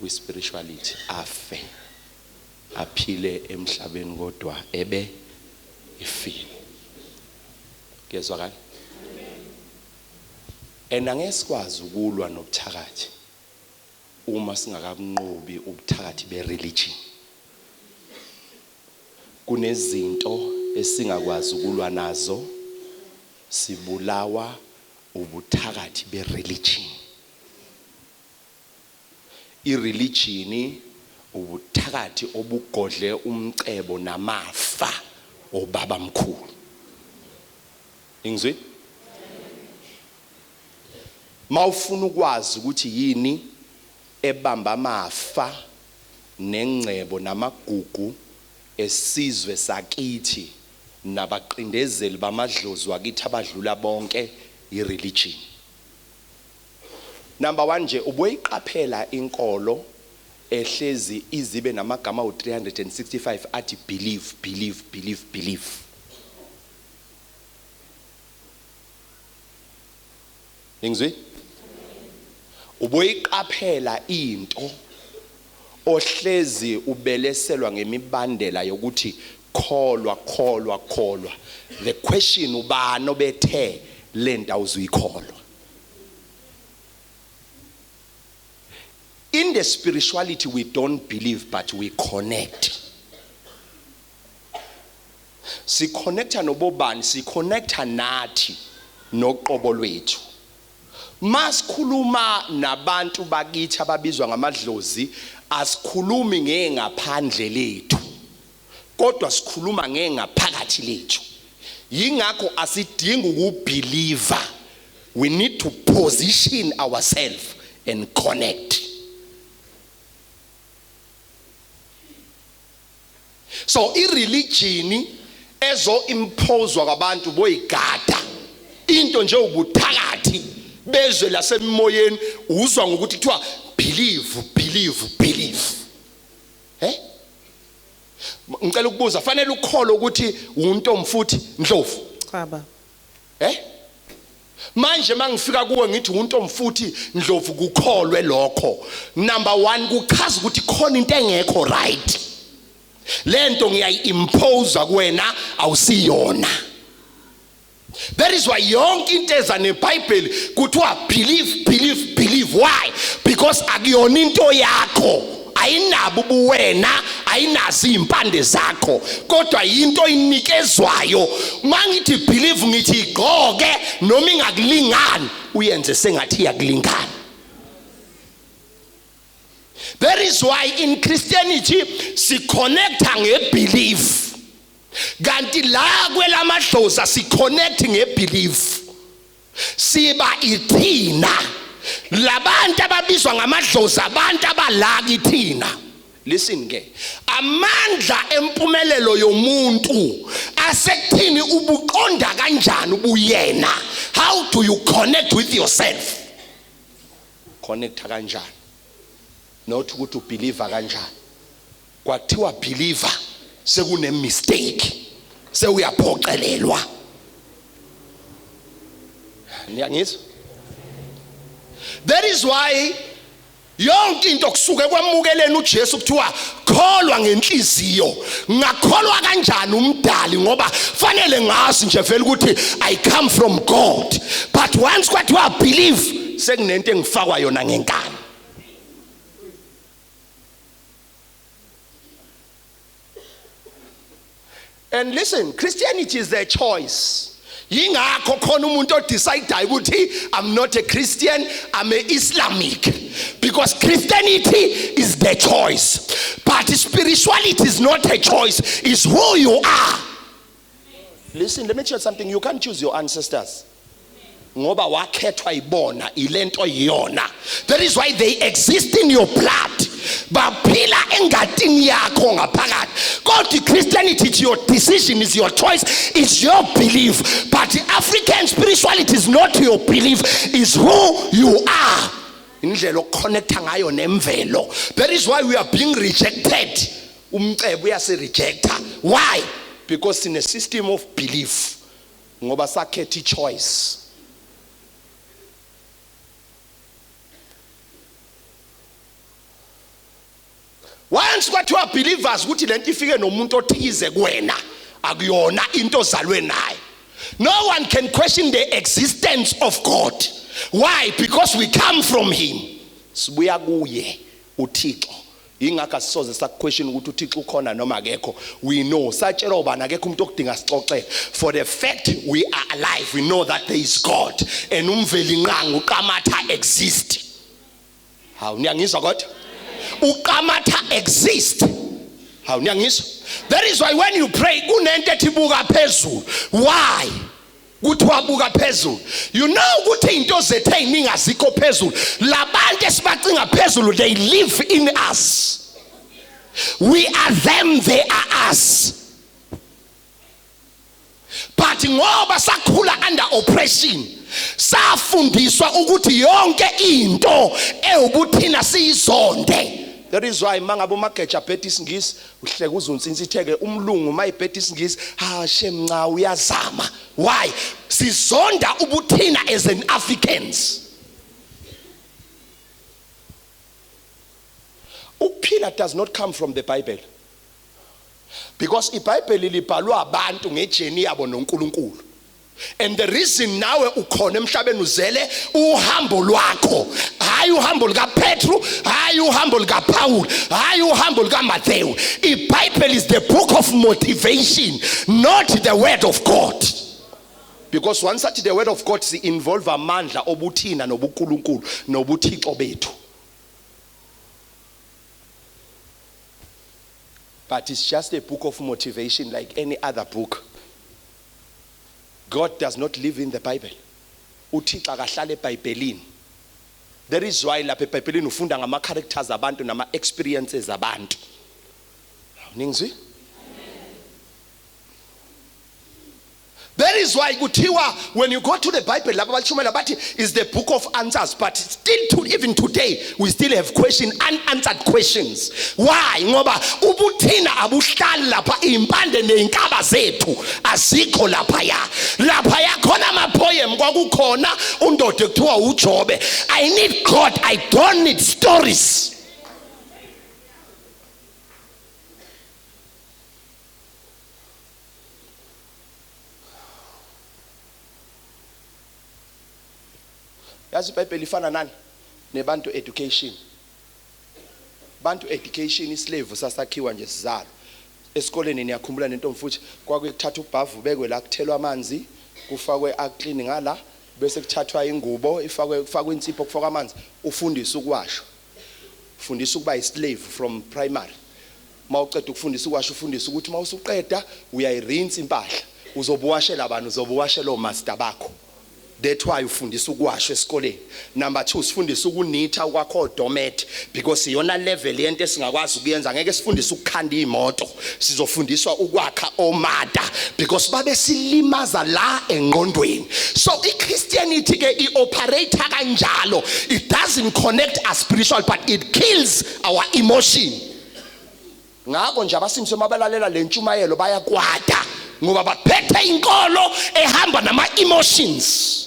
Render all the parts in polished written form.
Kwi-spirituality afe aphile emhlabeni kodwa ebe ifile. Kuyezwakala? And angeke sikwazi ukulwa nobuthakathi uma singakabunqobi ubuthakathi be-religion. Kunezinto esingakwazi ukulwa nazo, sibulawa ubuthakathi be-religion. I-religion ubuthakathi obugodle umcebo namafa obaba mkhulu. Ingizwi? Mawufuna ukwazi ukuthi yini ebamba amafa nengcebo namagugu esizwe sakithi nabaqindezeli bamadlozi wakithi abadlula bonke, i-religion. Number 1 nje, uboyiqaphela inkolo ehlezi izibe namagama awu-365 athi believe, believe, believe, believe. Ningizwi? Uboyiqaphela into ohlezi ubeleselwa ngemibandela yokuthi kholwa, kholwa, kholwa. The question, ubani obethe lento awuzuyikholwa? In the spirituality we don't believe but we connect. Siconnecta nobobani? Siconnecta nathi noqobo lwethu. Masikhuluma nabantu bakithi ababizwa ngamadlozi, asikhulumi ngengaphandle lethu, kodwa sikhuluma ngengaphakathi lethu. Yingakho asidingi ukubelieve, we need to position ourselves and connect. So ireligion ezo imposwa kwabantu boyigada into nje ubuthakathi bezwe lasemoyeni, uzwa ngokuthi kuthiwa believe, believe, believe. Eh? Ngicela ukubuza, fanele ukholwe ukuthi untomfuthi Ndlovu? Cha baba. Eh? Manje mangifika kuwe ngithi untomfuthi Ndlovu, kukholwe lokho. Number 1, kuchaza ukuthi khona into engekho right. Lento ngiyayi-impose kuwena, awusiyona. That is why yonke into eza neBhayibheli kuthiwa believe, believe, believe. Why? Because akuyona into yakho, ayinabo ubuwena, ayinazo izimpande zakho, kodwa yinto inikezwayo. Mangithi believe, ngithi igqoke noma ingakulingani, uyenze sengathi iyakulingana. That is why in Christianity siconnecta ngebelief, kanti la kwelamadlozi siconnect ngebelief. Siba ithina labantu ababizwa ngamadlozi, abantu abala kithina. Listen ke, amandla empumelelo yomuntu asekuthini ubuqonda kanjani ubuyena. How do you connect with yourself? Connecta kanjani? Not ukuthi ubelieve kanjani. Kwathiwa believer, sekune mistake, sewuyaphoqelelwa. Niyangizwa? That is why yonke into kusuke kwamukeleni uJesu kuthiwa kholwa ngenhliziyo. Ngakholwa kanjani umdali? Ngoba fanele ngazi nje vele ukuthi I come from God. But once kwathiwa believe, sekunento engifakwa yona ngenkani. And listen, Christianity is their choice. Yingakho khona umuntu odecideayo ukuthi I'm not a Christian, I'm a Islamic. Because Christianity is the choice. But spirituality is not a choice, it's who you are. Listen, let me tell you something. You can't choose your ancestors. Ngoba wakhethwa ibona ilento yiyona. That is why they exist in your blood. Baphila engatini yakho ngaphakathi. Kodwa Christianity is your decision, is your choice, is your belief. But African spirituality is not your belief, is who you are. Indlela okuconnecta ngayo nemvelo. That is why we are being rejected. Umcebo uyasirejecta. Why? Because in a system of belief. Ngoba sakhetha i-choice. Once kwathiwa believers ukuthi lento ifike nomuntu othize kuwena, akuyona into ozalwe nayo. No one can question the existence of God. Why? Because we come from him. Sibuya kuye uThixo. Ingakho asisoze sakuquestion ukuthi uThixo ukhona noma akekho. We know satshelwa ubani, akekho umuntu okudinga sixoxele. For the fact we are alive, we know that there is God and uMvelinqangi uQamatha exist. Hawu, niyangizwa kodwa? Uqamatha exist. Hawu, niyangizwa? That is why when you pray kunento ethi buka phezulu. Why? Kuthiwa buka phezulu. You know ukuthi izinto zethu eziningi azikho phezulu. Labantu esibacinga phezulu, they live in us. We are them, they are us. But ngoba sakhula under oppression, safundiswa ukuthi yonke into ewubuthina siyizonde. That is why mangabe umageja abheda isingisi uhleka uzunsinsitheke, umlungu mayibheda isingisi, ha shemnca uyazama. Why? Sizonda ubuthina as an Africans. Ukuphila does not come from the Bible. Because iBhayibheli libhalwa abantu ngejeni yabo noNkulunkulu. And the reason nawe ukhona emhlabeni uzele uhambo lwakho, hayi uhambo lika Petru, hayi uhambo lika Paul, hayi uhambo lika Matthew. IBhayibheli is the book of motivation, not the word of God. Because once athi the word of God si involve amandla obuthina nobuNkulunkulu nobuthixo bethu. But it's just a book of motivation like any other book. God does not live in the Bible. UThixo akahlala eBhayibhelini. That is why lapha eBhayibhelini ufunda ngama characters abantu nama experiences abantu. Ningizwi? That is why kuthiwa when you go to the Bible laba bachumela bathi is the book of answers, but still to even today we still have question unanswered questions. Why? Ngoba ubuthina abuhlali lapha, impande nezinkaba zethu azikho lapha ya. Lapha ya khona ama poem, kwakukhona undoda ekuthiwa uJobe. I need God, I don't need stories. Yazi iBhayibheli ifana nani? Nebantu education. Bantu education islave sasakhiwa nje sizalo. Esikoleni niyakhumbula nentombi futhi kwakuye kuthatha ubhavu ubekwe la kuthelwa amanzi, kufakwe aclean ngala, bese kuthathwa ingubo ifakwe, kufakwe insipho, kufakwe amanzi, ufundise ukuwasha. Fundisa ukuba islave from primary. Mawuqeda ukufundisa ukwasha, ufundisa ukuthi mawusuqeda uyayirinse impahla. Uzobuwashela abantu, uzobuwashela omaster bakho. That's why ufundisa ukuwasha esikoleni. Number 2, sifundisa ukunitha, ukwakha odomet, because iyona level yento esingakwazi ukuyenza. Ngeke sifundise ukukhanda imoto, sizofundiswa ukwakha omata, because babe silimaza la engqondweni. So iChristianity ke ioperate kanjalo. It doesn't connect us spiritual, but it kills our emotion. Ngakho nje abasindiswe mabalalela le ntshumayelo bayakwata, ngoba baphethe inkolo ehamba nama emotions.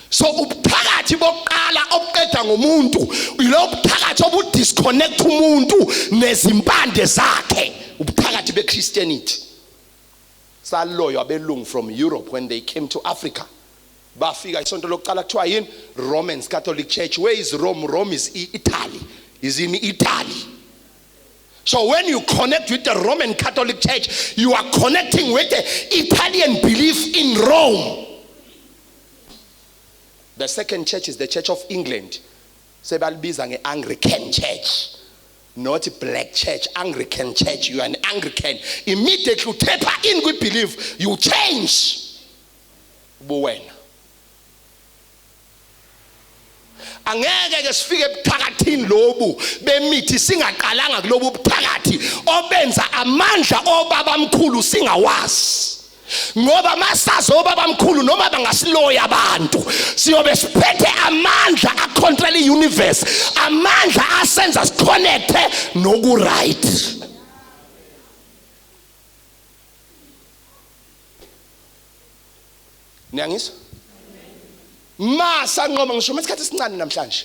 So ubuthakathi bokuqala obuqeda ngomuntu ilo buthakathi obudisconnect umuntu nezimpande zakhe, ubuthakathi beChristianity. Saloywa abelungu from Europe when they came to Africa. Bafika isonto lokuqala kuthiwa yini? Romans Catholic Church. Where is Rome? Rome is Italy. Is in Italy. So when you connect with the Roman Catholic Church, you are connecting with the Italian belief in Rome. The second church is the Church of England. Sebalibiza nge-Anglican Church. Not black church, Anglican church. You are an Anglican. Immediately you taper in with belief, you change. Buwena. Angeke ke sifike ebuthakathini lobu bemithi singaqalanga kulobu buthakathi obenza amandla obaba mkhulu singawazi. Ngoba masazi obaba mkhulu noma bangasiloya abantu, siyobe siphethe amandla acontrol iuniverse, amandla asenza siconnecte noku right. Niyangizwa? Masanqoma ngisho isikhathi esincane namhlanje.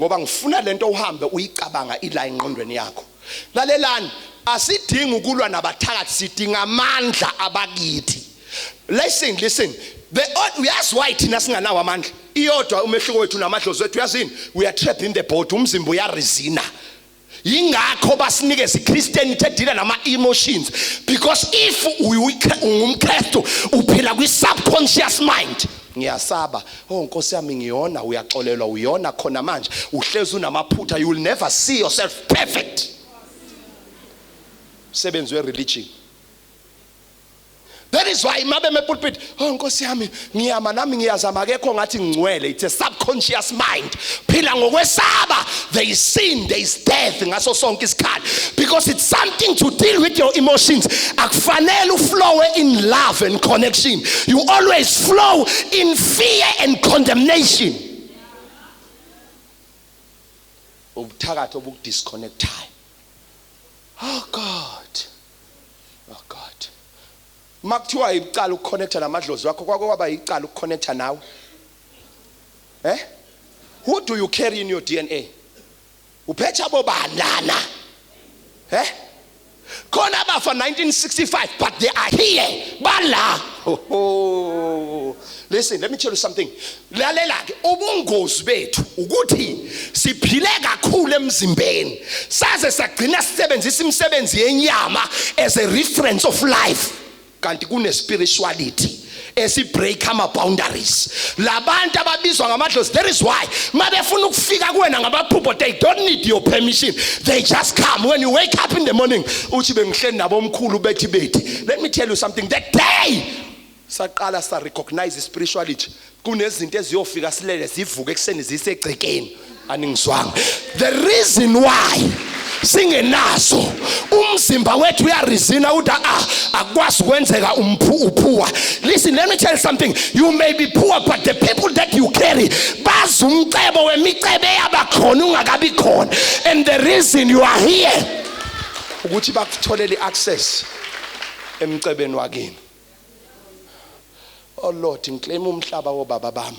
Ngoba ngifuna lento uhambe uyicabanga ila engqondweni yakho. Lalelani, asidingi ukulwa nabathakathi, sidinga amandla abakithi. Listen, listen. The uyazi why thina singanawo amandla? Iyodwa umehluko wethu namadlozi wethu uyazini? We are trapped in the body, umzimba uyaresina. Yingakho basinikeza iChristianity edila nama emotions because if ungumKristu uphila kwi subconscious mind. Ngiyasaba. Oh Nkosi yami ngiyona uyaxolelwa uyona khona manje uhlezi unamaphutha you will never see yourself perfect. Sebenzi we religion. That is why mabe mepulpit, oh Nkosi yami ngiyama nami ngiyazama akekho ngathi ngingcwele. It's a subconscious mind. Phila ngokwesaba. There is sin, there is death ngaso sonke isikhathi because it's something to deal with your emotions. Akufanele uflow in love and connection. You always flow in fear and condemnation. Ubuthakathi obukudisconnectayo. Oh God. Oh God. Makuthiwa icala ukuconnecta namadlozi wakho kwake kwaba icala ukuconnecta nawe. Eh? Who do you carry in your DNA? Uphethe bobani lana? Eh? Khona abafa 1965 but they are here. Bala. Oh, oh. Listen, let me tell you something. Lalela ke ubungozi bethu ukuthi siphile kakhulu emzimbeni saze sagcina sisebenzisa imisebenzi yenyama as a reference of life kanti kune spirituality esibreak ama boundaries labantu ababizwa ngamadlozi. That is why mabefuna ukufika kuwena ngamaphupho they don't need your permission, they just come. When you wake up in the morning uthi bengihleli nabomkhulu bethi bethi. Let me tell you something, the day saqala sa recognize spirituality kunezinto eziyofika silele zivuke ekseni zisegcekeni. Aningizwanga. The reason why singenaso umzimba wethu uyarizina uthi akwazi ukwenzeka uphuwa. Listen, let me tell you something, you may be poor but the people that you carry bazi umcebo wemicebe yabakhona ungakabi khona, and the reason you are here ukuthi bakutholele access emcebeni wakini. Oh Lord, ngiclaim umhlaba wobaba bami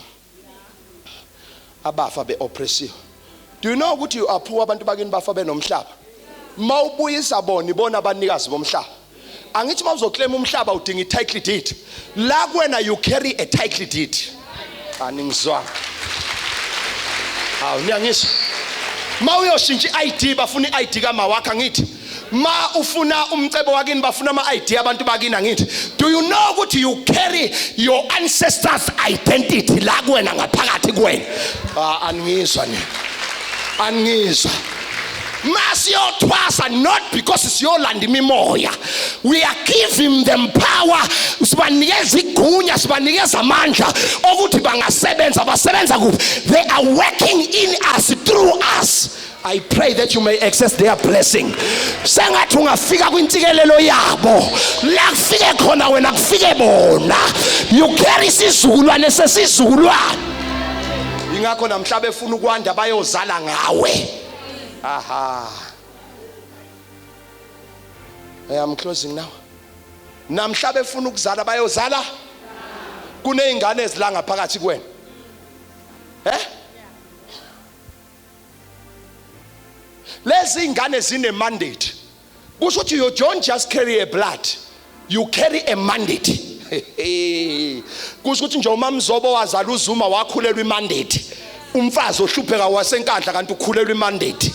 abafa beoppressiwe. Do you know ukuthi you are poor abantu bakini bafa benomhlaba? Mawubuyisa bona ibona abanikazi bomhlaba. Angithi mawuzoclaim umhlaba udinga i-title deed. La kuwena you carry a title deed. Aningizwanga. Hawu niyangizwa. Mawuyoshintsha i-ID bafuna i-ID kamawakho angithi. Ma ufuna umcebo wakini bafuna ama-ID abantu bakini angithi. Do you know ukuthi you carry your ancestors identity la kuwena ngaphakathi kuwena? Aningizwa ni. Aningizwa. Masiyothwasa not because siyolanda imimoya. We are giving them power. Sibanikeza igunya, sibanikeza amandla okuthi bangasebenza, basebenza kuphi? They are working in us, through us. I pray that you may access their blessing. Sengathi ungafika kwintsikelelo yabo. La kufike khona wena kufike bona. You carry isizukulwane sesizukulwane. Ingakho namhla befuna ukwanda bayozala ngawe. Aha. I am closing now. Namhla befuna ukuzala bayozala. Kunezingane ezilanga phakathi kuwena. Eh? Lezi ingane zine mandate. Kusho ukuthi you don't just carry a blood, you carry a mandate. Kusho ukuthi nje uMamzobo wazala uZuma wakhulelwa imandate. Umfazi ohlupheka wasenkandla kanti ukhulelwa imandate.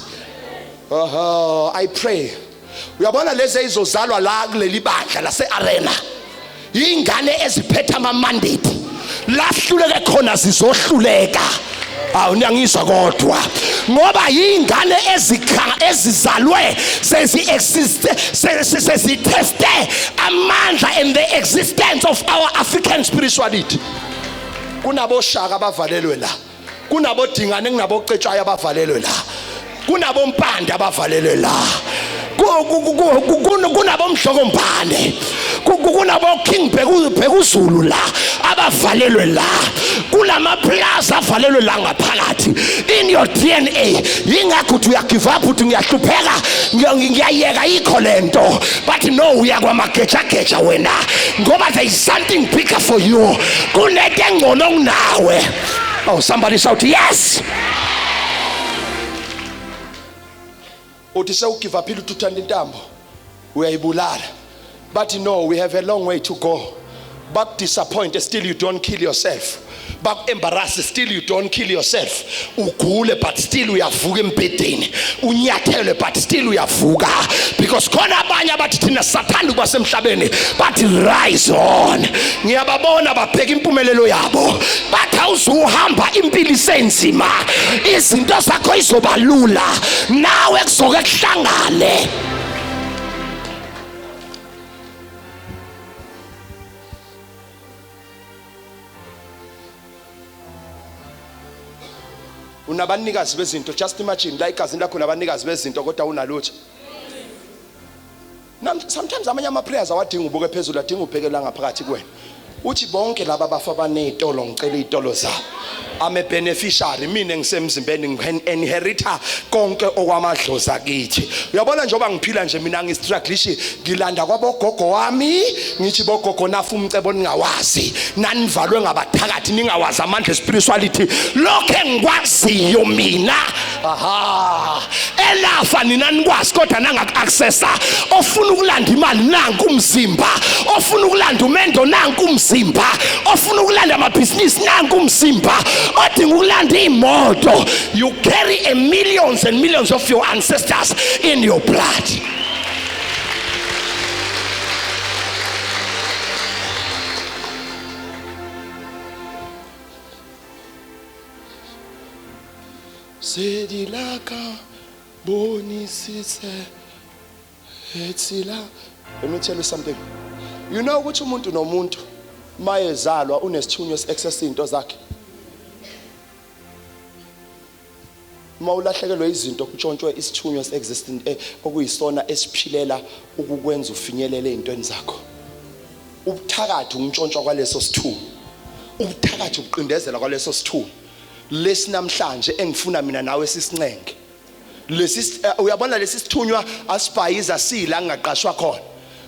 Aha, I pray. Uyabona lezi ezizozalwa la kuleli bandla lase arena. Ingane eziphethe ama mandate. Lahluleke khona zizohluleka. Awu niyangizwa kodwa ngoba yingane ezizalwe sezi exist seziteste amandla and the existence of our African spirituality. Kunaboshaka abavalelwe la, kunabodingane, kunabocetshayo abavalelwe la, kunabompande abavalelwe la, kunabomhlokombane, kunabo King Bhekuzulu la. Avalelwe la kulama plaza, avalelwe la ngaphakathi in your DNA. Yingakho uthi uyagive up, uthi ngiyahlupheka, ngiyayeka, ikho lento. But no, uyakwamagejageja wena ngoba there is something bigger for you, kunento engcono kunawe. Oh, somebody shout yes. Uthi sewugive up, uthi uthanda intambo uyayibulala. But no, we have a long way to go. Baku disappoint, still you don't kill yourself. Baku embarrass, still you don't kill yourself. Ugule, but still uyavuka embhedeni. Unyathelwe, but still uyavuka, because khona abanye abathi thina sathanda ukuba semhlabeni, but rise on. Ngiyababona babheka impumelelo yabo, bathi awuzuhamba impilo isenzima, izinto zakho izoba lula, nawe kuzoke kuhlangane. Unabanikazi bezinto. Just imagine la igazini lakho nabanikazi bezinto, kodwa unalutho. Sometimes amanye ama prayers awadinga ubuke phezulu, adinga ubheke la ngaphakathi kuwena. Uthi bonke laba bafa banezitolo, ngicela izitolo zabo. I'm a beneficiary mina, ngisemzimbeni, ngi-inherita konke okwamadlozi akithi. Uyabona, njengoba ngiphila nje mina, ngistrugglishi, ngilanda kwabogogo wami. Ngithi bogogo, nafu umcebo ningawazi, nanivalwe ngabathakathi, ningawazi amandla spirituality. Lokho engikwaziyo mina, aha, elafa nina nikwazi kodwa nangaku-accessa. Ofuna ukulanda imali, nanku umzimba. Ofuna ukulanda umendo, nanku umzimba. Ofuna ukulanda amabhizinisi, nanku umzimba. Odinga ukulanda iy'moto. You carry a millions and millions of your ancestors in your blood. Sedilaka bonisise etsila. Let me tell you something. You know ukuthi umuntu nomuntu mayezalwa unesithunywa esi-access izinto zakhe. Uma ulahlekelwe izinto, kutshontshwe isithunywa esi-existing, okuyisona esiphilela ukukwenza ufinyelele ey'ntweni zakho. Ubuthakathi ukuntshontshwa kwaleso sithunywa, ubuthakathi ukuqindezela kwaleso sithunywa lesi namhlanje engifuna mina nawe sisincenge lesi. Uyabona, lesi sithunywa asibhayiza sila ngingaqashwa khona,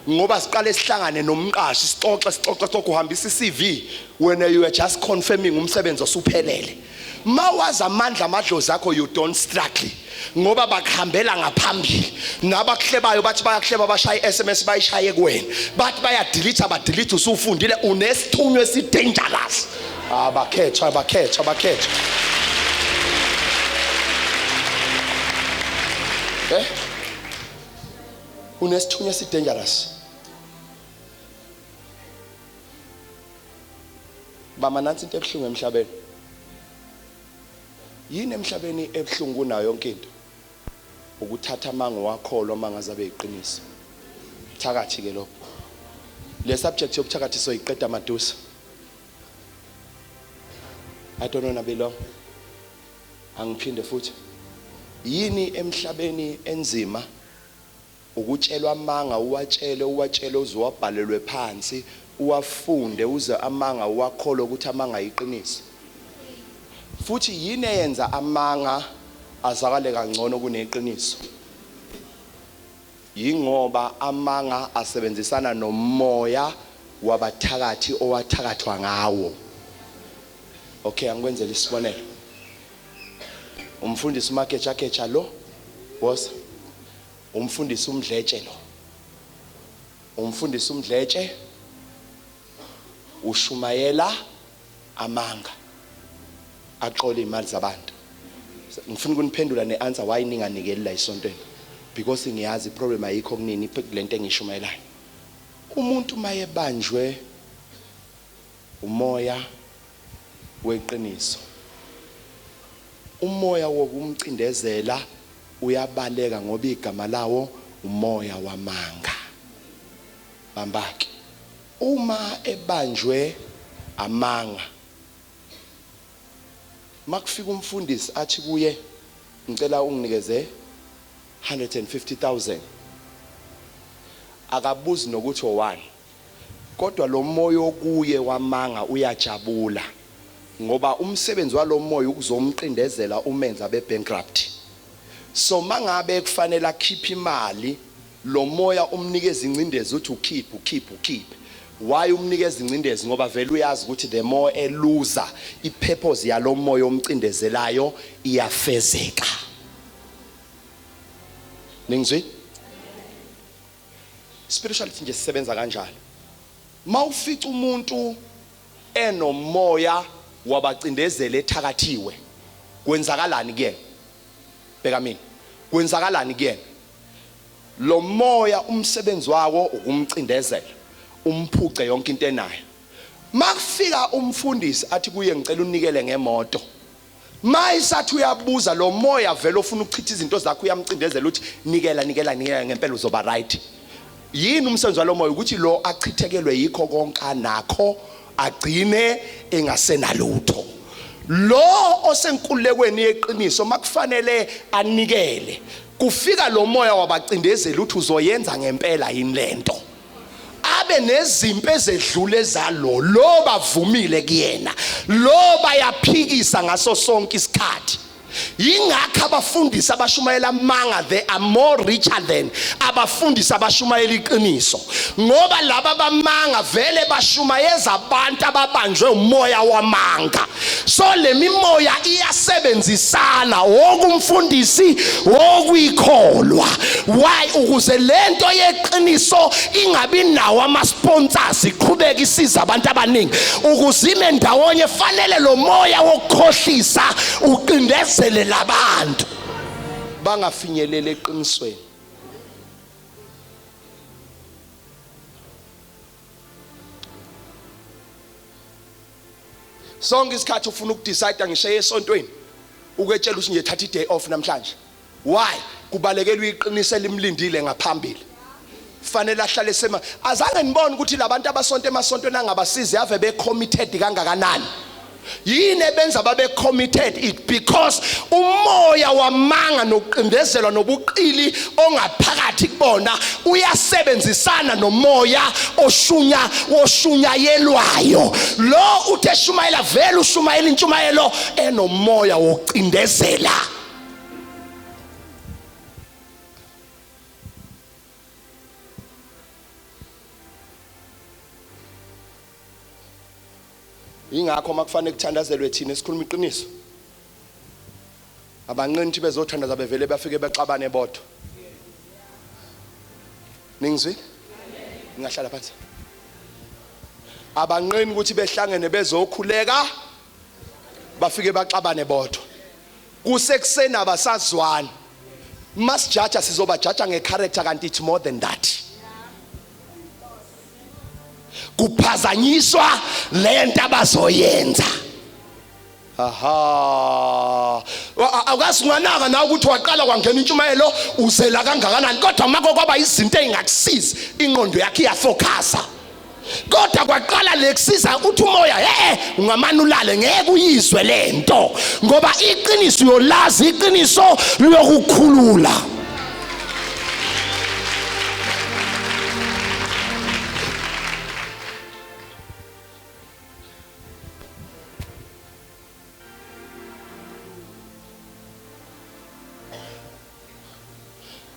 ngoba siqale sihlangane nomqashi, sixoxe, sixoxe, sixoxe, uhambisa i-CV, wena you are just confirming umsebenzi osuphelele. Mawazi amandla amadlozi akho, you don't struggle, ngoba bakuhambela ngaphambili. Nabakuhlebayo bathi bayakuhleba, bashaye i-SMS, bayishaye kuwena, bathi bayadelete, abadelete, usufundile, unesithunywa esi-dangerous. Abakhethwa, abakhethwa, abakhethwa. Unesithunywa esi-dangerous. Bama nansi into ebuhlungu emhlabeni. Yini emhlabeni ebuhlungu kunayo yonke into? Ukuthatha amanga wakholwa mangaze abe iqiniso. Thakathi ke lokho. Le subject yobuthakathi soyiqeda madusa. I don't wanna be long. Angiphinde futhi. Yini emhlabeni enzima? Ukutshelwa amanga, uwatshele, uwatshele uze uwabhalelwe phansi, uwafunde uze amanga uwakholwe ukuthi amanga ayiqiniso. Futhi yini eyenza amanga azakale kangcono kuneqiniso? Yingoba amanga asebenzisana nomoya wabathakathi owathakathwa ngawo. Okay, angikwenzele isibonelo. Umfundisi uMagejageja lo, woza. Umfundisi uMdletshe lo. Umfundisi uMdletshe ushumayela amanga, aqola imali zabantu. Ngifuna ukuniphendula neanswer why ninganikeli la esontweni, because ngiyazi iproblem ayikho kunini kulento engishumayelayo. Umuntu mayebanjwe umoya weqiniso, umoya wokumcindezela uyabaleka, ngoba igama lawo umoya wamanga. Bambake, uma ebanjwe amanga, makufika umfundisi athi kuye, "Ngicela unginikeze 150,000," akabuzi nokuthi owani. Kodwa lo moya okuye wamanga uyajabula ngoba umsebenzi walomoya ukuzomqindezela umenza abe bankrupt. So mangabe kufanele akhiphe imali lo moya umnikeza incindezi uthi ukhiphe ukhiphe ukhiphe. Why umnikeza incindezi? Ngoba vele uyazi ukuthi the more eluza ipurpose yalomoya omcindezelayo iyafezeka. Ningizwile? Spirituality nje sisebenza kanjalo. Mawufica umuntu enomoya wabacindezeli ethakathiwe kwenzakalani kuyena? Bheka mina. Kwenzakalani kuyena? Lo moya umsebenzi wawo ukumcindezela, umphuce yonke into enayo. Makufika umfundisi athi kuye ngicela unikele ngemoto. Mayisathi uyabuza lo moya vele ofuna ukuchitha izinto zakho uyamcindezela uthi nikela nikela nikela ngempela uzoba right. Yini umsebenzi walomoya ukuthi lo achithekelwe yikho konke anakho agcine engasenalutho. Lo osenkululekweni yeqiniso makufanele anikele kufika lo moya wabacindezeli uthi uzoyenza ngempela yini lento. Abe nezimpi ezedlule zalo lo bavumile kuyena lo bayaphikisa ngaso sonke isikhathi. Yingakho abafundisi abashumayela amanga they are more richer than abafundisi abashumayela iqiniso, ngoba laba bamanga vele bashumayeza abantu ababanjwe umoya wamanga. So le mimoya iyasebenzisana, wonke umfundisi wokuyikholwa. Why? Ukuze lento yeqiniso ingabi nawo ama sponsors, iqhubeke isiza abantu abaningi. Ukuze ime ndawonye fanele lo moya wokukhohlisa uqindezele labantu bangafinyeleli eqinisweni. Sonke isikhathi ufuna ukudecide ngisho esontweni ukwetshela ukuthi nje thatha i-day off namhlanje. Why? Kubalekelwa iqiniso elimlindile ngaphambili. Fanele ahlale sema. Azange nibone ukuthi labantu abasonta emasontweni angabasizi ave be committed kangakanani. Yini ebenza babe committed? It because umoya wamanga nokuqindezelwa nobuqili ongaphakathi kubona uyasebenzisana nomoya oshunya woshunyayelwayo. Lo uthe shumayela vele ushumayela intshumayelo enomoya wokucindezela. Ingakho uma kufanele kuthandazelwe thina esikhuluma iqiniso, abanqeni ukuthi bezothandaza bevele bafike bexabane bodwa. Ningizwile? Ngingahlala phansi. Abanqeni ukuthi behlangene bezokhuleka bafike baxabane bodwa. Kusekuseni abasazwani. Masijaja sizobajaja ngecharacter kanti it's more than that. Kuphazanyiswa lento abazoyenza. Aha. Awukazi unganaka nawe ukuthi waqala kwangena intshumayelo uzela kangakanani, kodwa mako kwaba izinto ezingakusizi ingqondo yakhe iyafocusa. Kodwa kwaqala lekusiza uthi umoya eh ungamane ulale ngeke uyizwe lento ngoba iqiniso uyolazi, iqiniso liyokukhulula.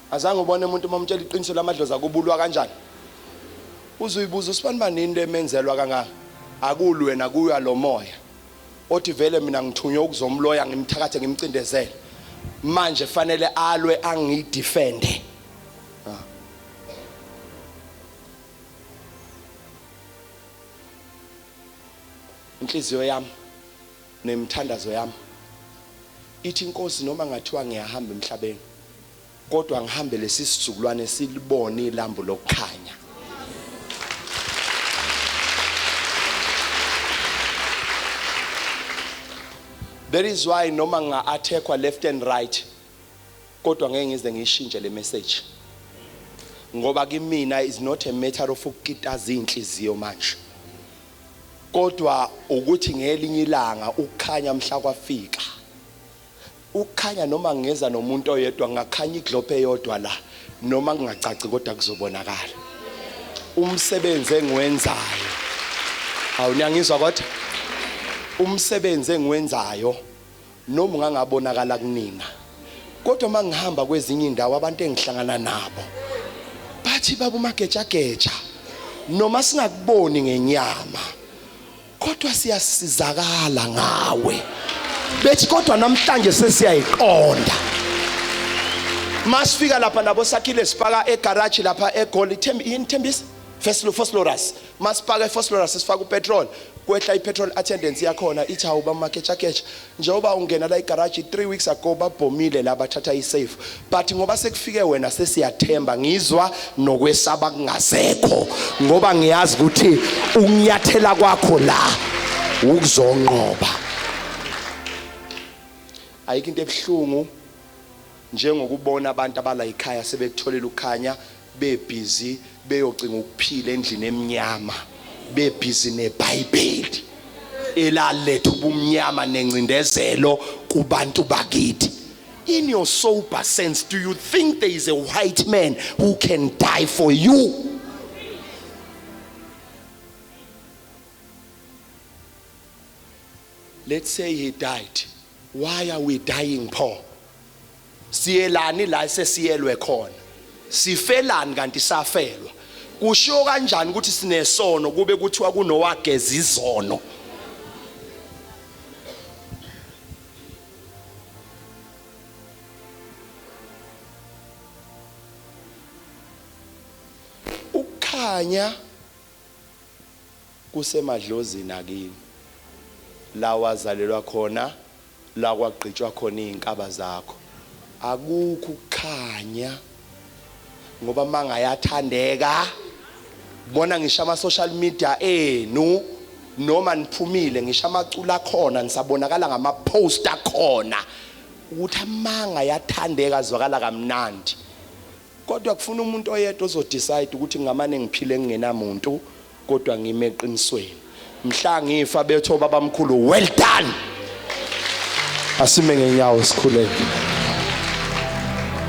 Azange ubone umuntu uma umtshela iqiniso lamadlozi akubulwa kanjani. Uzuyibuza usibani bani into emenzelwa kangaka. Akulwe nakuya lo moya. Othi vele mina ngithunywe ukuzomloya ngimthakathe ngimcindezele. Manje fanele alwe angidefende. Inhliziyo yami nemithandazo yami ithi inkosi noma ngathiwa ngiyahamba emhlabeni kodwa ngihambe lesi sizukulwane silibone ilambu lokukhanya. That is why noma nga-attackwa left and right kodwa ngeke ngize ngiyishintshe le message, ngoba kimina is not a matter of ukukitaza inhliziyo manje, kodwa ukuthi ngelinye ilanga ukukhanya mhla kwafika ukukhanya, noma ngeza nomuntu oyedwa ngakhanya iglobe eyodwa la, noma kungacaci kodwa kuzobonakala. Umsebenzi engiwenzayo. Awu niyangizwa kodwa? Umsebenzi engiwenzayo noma ungangabonakala kunina. Kodwa mangihamba kwezinye indawo abantu engihlangana nabo bathi baba umagejageja noma singakuboni ngenyama kodwa siyasizakala ngawe bethi kodwa namhlanje sesiyayiqonda masifika lapha nabo sakhile sipaka egarage lapha eGoli yini Thembisa First Vosloorus masipaka eVosloorus sifaka upetrol kwehla ipetrol attendance yakhona ithi hawu bamakechakecha njengoba ungena la igaraji 3 weeks ago babhomile la bathatha isafe but ngoba sekufike wena sesiyathemba ngizwa nokwesaba kungasekho ngoba ngiyazi ukuthi ukunyathela kwakho la ukuzonqoba ayikho into ebuhlungu njengokubona abantu abala ekhaya sebekutholela ukukhanya bebhizi beyocinga ukuphila endlini emnyama bebhizi neBhayibheli elaletha ubumnyama nencindezelo kubantu bakithi. In your sober sense, do you think there is a white man who can die for you? Let's say he died. Why are we dying poor? Siyelani la sesiyelwe khona? Sifelani kanti safelwa? Kushiwo kanjani ukuthi sinesono kube kuthiwa kunowageza izono? Ukukhanya kusemadlozini akini la wazalelwa khona la kwagqitshwa khona izinkaba zakho akukho ukukhanya ngoba mangayathandeka bona ngisho ama social media enu noma niphumile ngisho amaculo akhona nisabonakala ngama post akhona ukuthi amanga yathandeka azwakala kamnandi kodwa kufuna umuntu oyedwa ozodecide ukuthi ngamane ngiphile ngingenamuntu kodwa ngime eqinisweni mhla ngifa betho babamkhulu well done asime ngenyawo sikhuleke.